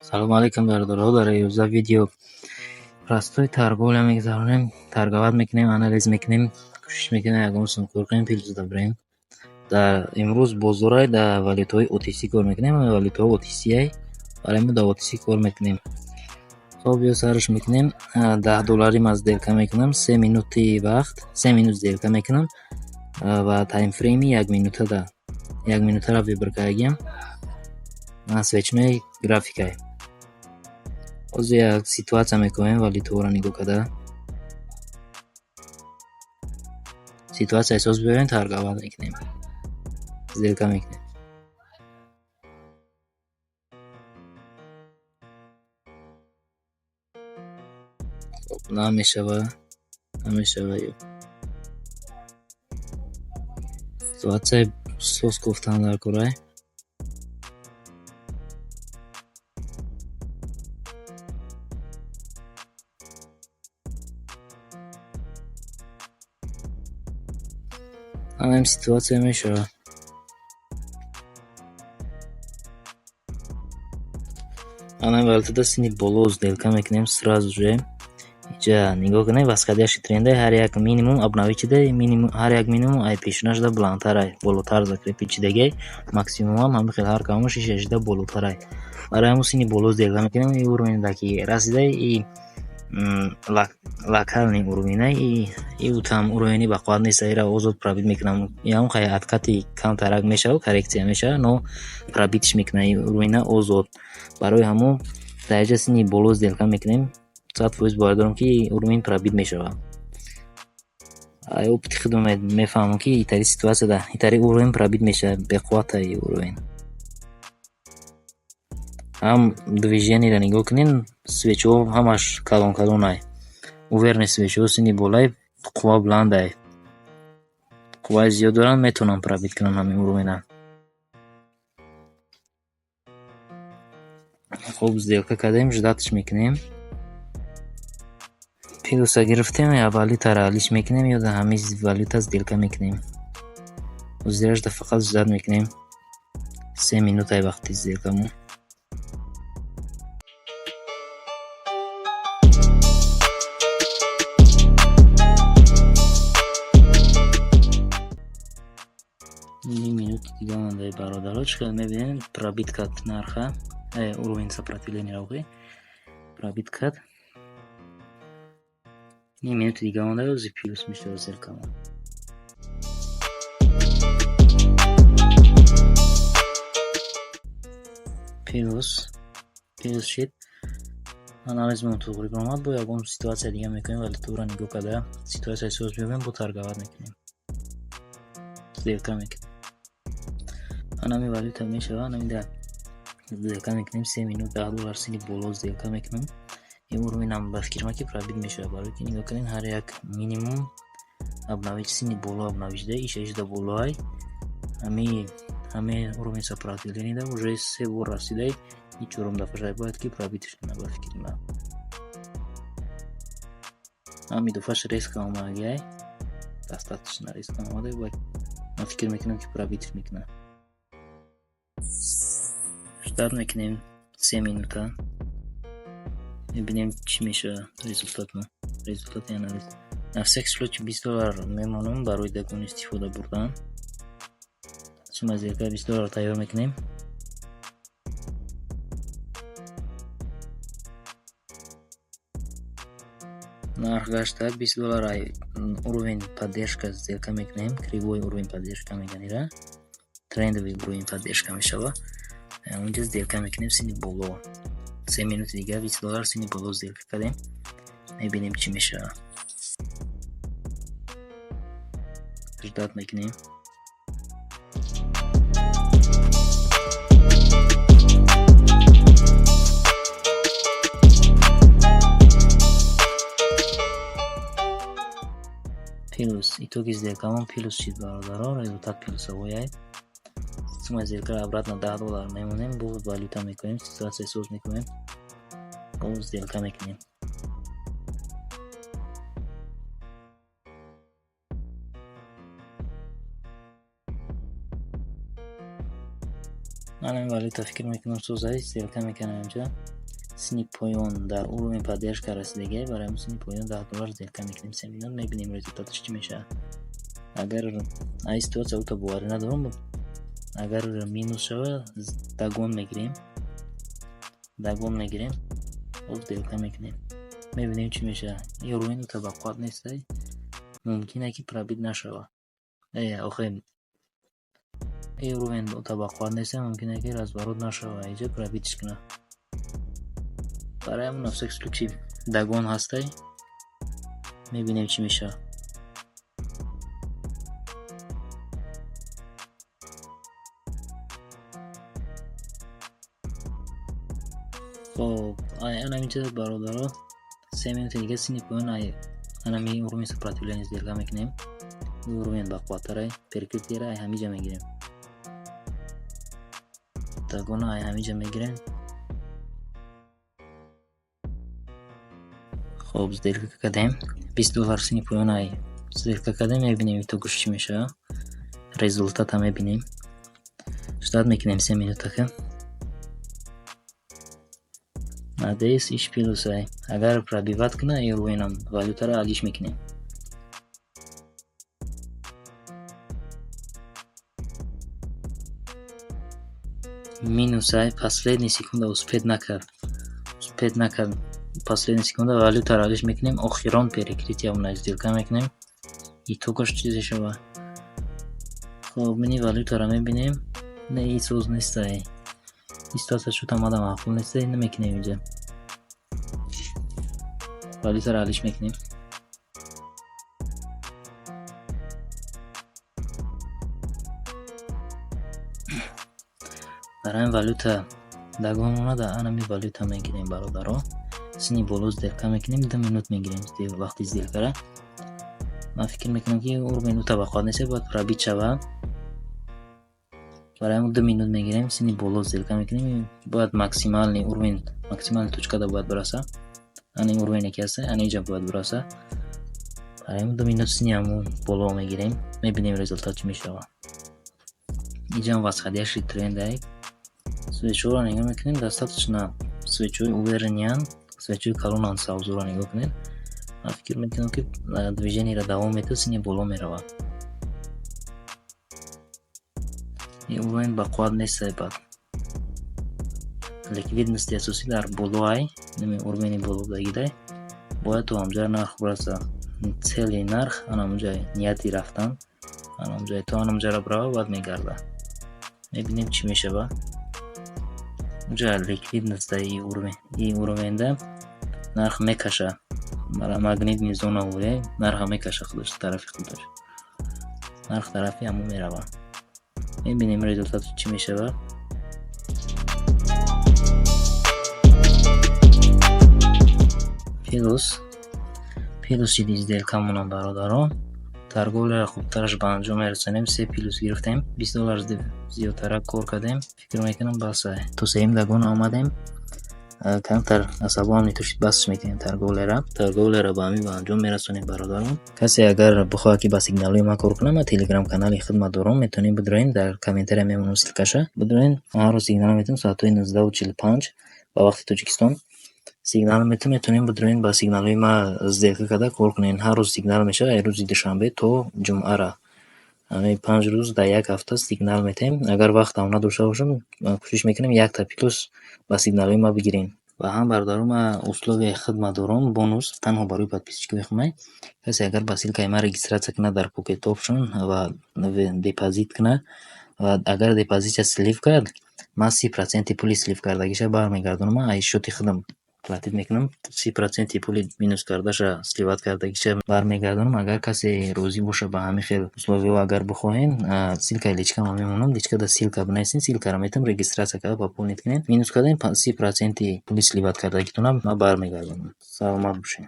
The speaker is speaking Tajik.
Салому алейкум, бародарҳо. Дар 11 видео простой торговля мегузаронем, торговать мекунем, анализ мекунем, кӯшиш мекунем ягон сум кор кунем, плюс дабарем. Дар имрӯз бозорай дар валютаҳои OTC кор мекунем, валютаҳо OTC-ай, барои мо дар OTC кор мекунем. Хоб, биё сарш мекунем. 10 доллари ман сделка мекунам, 3 минути вақт, 3 минут сделка мекунам ва таймфрейми як минутада, як минутаро выбор кардагиам. Свечной графикай. Ҳозир як ситуация мекунем, валютаҳоро нигоҳ карда. Ситуация эҳсос биёрем, торговать мекунем. Сделка мекунем. Хоб, намешава, намешава ё. Ситуатсияи соз гуфтан дар корай. Ҳамин ситуатсия мешавад. Ана валютада синни боло сделка мекунем сразу же. Инҷа нигоҳ кунед, восходящий трендай, ҳар як минимум обновить шуда, минимум, ҳар як минимум ай пешина шуда баландтарай, болотар закрепить шудагиай, максимумам ҳамин хел ҳар кадомаш шиша шуда болотарай. Барои ҳамун синни боло сделка мекунем. И уровень ки расидай, и локальный уровенай, и там уровени бақувват нест, ира озод пробить мекунам. Ям хай откати камтарак мешавад, коррекция мешавад, но пробитьш мекунад и уровена озод. Барои ҳамун дар инҷа синни боло сделка мекунем. 100% бовар дорам, ки уровень пробить мешавад. Ай опыти худам мефаҳмам, ки итари ситуатсияда итари уровень пробить мешавад, беқуввата и уровень. Ҳам движениеро нигоҳ кунед, свечҳо ҳамаш калон калонай. Уверенный свечҳо синни болай, қувва баландай. Қувваи зиёд доранд, метавонанд пробить кунанд ҳамин уровена. Хоб, сделка кардем, ждатьш мекунем. Плюса гирифтем, я валютаро алиш мекунем ё дар ҳамин валюта сделка мекунем. Ҳозирашда фақат ждать мекунем. 3 минутай вақти сделкамон. Ним минути дига мондаи, бародаро. Чӣ хел мебинем, пробить кард нарха, уровень сопротивлениеро пробить кард. Ним минути дига монда, ҳозир плюс мешавад сделкамон. Плюс, плюс шид. Анализмон туғри баромад, бо ягон ситуатсия дига мекунем, валютаро нигоҳ карда, ситуатсияи соз биёбем, бо торговать мекунем. Сделка мекунем. Ана ҳамин валюта мешавад, ана ҳамин сделка мекунем, 3 минут, 10 доллар синни боло сделка мекунам. Ин уровенам ба фикри ман, ки пробить мешавад, барои ки нигоҳ кунед, ҳар як минимум обновить, синни боло обновить шуда, иша шуда болоай. Ҳамин уровень сопротивлениеда уже се бор расидай, и чорум дафъаша бояд ки пробитьш кунад, ба фикри ман. Ҳамин дафъаш резко омадагиай, достаточно резко омада, бояд, ман фикр мекунам, ки пробитьш мекунад. Ждать мекунем 3 минута. Мебинем, чӣ мешавад результатмо, результати анализ. На всякий случай 20 доллар мемонам барои догон истифода бурдан. Суммаи сделка 20 доллар тайёр мекунем. Нарх гаштак, 20 доллар ай уровень поддержка сделка мекунем, кривой уровень поддержка мегӯянд ира. Трендовый уровень поддержка мешавад. Унҷа сделка мекунем синни боло. 3 минути дига, 20 доллар синни боло сделка кардем. Мебинем, чӣ мешавад. Ждать мекунем. Плюс, итоги сделкамон плюс шид, бародаро, результат плюсовой. Суммаи сделкаро обратно 10 доллар мемонем, бо валюта мекунем, ситуатсияи соз мекунем, бо сделка мекунем. Ман ин валюта фикр мекунам, созаи сделка мекунам. Инҷа сини поён дар уровень поддержка расидагиай, барои ҳамин сини поён 10 доллар сделка мекунем. 3 минут мебинем, результаташ чӣ мешавад. Агар ай ситуация ута боварӣ надорам, агар минус шава, догон мегирем, догон мегирем, боз сделка мекунем, мебинем, чӣ мешавад. Ин уровень ута бақувват нестай, мумкин ки пробить нашава. Охе, ин уровень ута бақувват нестай, мумкин ки разворот нашава, инҷа пробитьш кунад. Барои ҳамин на всякий случай догон ҳастай, мебинем, чӣ мешавад. Хоб, ана инҷа, бародаро, 3 минути дига сини поён анами уровень сопротивления сделка мекунем. Уровень бақувваттарай, перекрытиеро ай ҳамиҷа мегирем, догона ай ҳамиҷа мегирем. Хоб, сделка кардем, 20 доллар сини поён ай сделка кардем. Мебинем, итогаш чӣ мешавад, результата мебинем. Ждать мекунем 3 минутака. Надеюсь, иш плюсай. Агар пробивать кунад ин уровенам, валютаро алиш мекунем. Минусай, последний секунда успеть накард, успеть накард. Последний секунда валютаро алиш мекунем, охирон перекрытиямона сделка мекунем. Итогаш чизе шава. Хоб, мини валютаро мебинем. Не, и соз нестай. Ин ситуация шуд, омада маъқул нестай, намекунем инҷа. Валютаро алиш мекунем. Дар ҳамин валюта догон омада, анами валюта мегирем, бародаро. Сини боло сделка мекунем, 2 минут мегирем вақти сделкара. Ман фикр мекунам, ки уровень ута бақувват нест, бояд пробить шавад. Барои ҳамин 2 минут мегирем, сини боло сделка мекунем. Бояд максимальный уровень, максимальный точкада бояд бираса. Ана ин уровене ки ҳаста, ана инҷа бояд бираса. Барои ҳамин 2 минут сини ҳамун боло мегирем, мебинем, результат чӣ мешавад. Инҷам восходящий трендай. Свечҳоро нигоҳ мекунем, достаточно свечҳои уверенныянд, свечҳои калонанд, сабзуро нигоҳ кунед. Ман фикр мекунам, ки движениеро давом медиҳад, сини боло меравад. Ин уровень бақувват нестай, баъд ликвидности асосӣ дар болоай, уровени болодагидай. Бояд то ҳамҷоя нарх бираса. Цели нарх ана ҳамунҷа, нияти рафтан ана ҳамунҷа, то ҳамунҷаро бирава, баъд мегарда. Мебинем, чӣ мешавад. Унҷа ликвидность дар ин уровеньда нарх мекаша. Магнитный зона гӯяй, нарха мекаша худаш тарафи худаш. Нарх тарафи ҳамон меравад. Мебинем, результаташ чӣ мешавад. Плюс, плюс шиди сделкамонам, бародарон. Торговляро хубтараш ба анҷом мерасонем. Се плюс гирифтем, 20 доллар зиёдтарак кор кардем. Фикр мекунам, бас. То сеюм догон омадем, камтар асабоам нитошид, басш мекунем торговляра. Торговляро ба ҳамин ба анҷом мерасонем, бародарон. Касе агар бихоҳад, ки ба сигналҳои ман кор кунад, ман телеграм канали хидмат дорам, метавонед бидроен, дар комментария мемонам ссылкаша. Бидроен, ман ҳар рӯз сигнал метавонам, соатҳои 19:45 ба вақти Тоҷикистон сигнал метавонем, метавонем бидроен, ба сигналҳои ман сделка карда кор кунед. Ҳар рӯз сигнал мешавад, аз рӯзи душанбе то ҷумъара. Ҳамин 5 рӯз дар як ҳафта сигнал метаҳем. Агар вақтам надошта бошам, кӯшиш мекунем, якта плюс ба сигналҳои ман бигирем. Ва ҳам, бародарон, ман условияи хидмат дорам, бонус танҳо барои подписчикои худмай. Касе агар ба ссылкаи ман регистрация кунад дар Pocket Option ва депозит кунад ва агар депозитша слив кард, ман 30 проценти пули слив кардагиша бармегардонам, аз счёти худам платить мекунам, 30 проценти пули минус кардаша, сливать кардагиша бармегардонам. Агар касе розӣ бошад ба ҳамин хел условияҳо, агар бихоҳем, ссылкаи личкама мемонам, личкада ссылка бинависед, ссылкаро метавонем регистрация карда пополнить кунед. Минус кардем, 30 проценти пули сливать кардагитонам ман бармегардонам. Саломат бошед.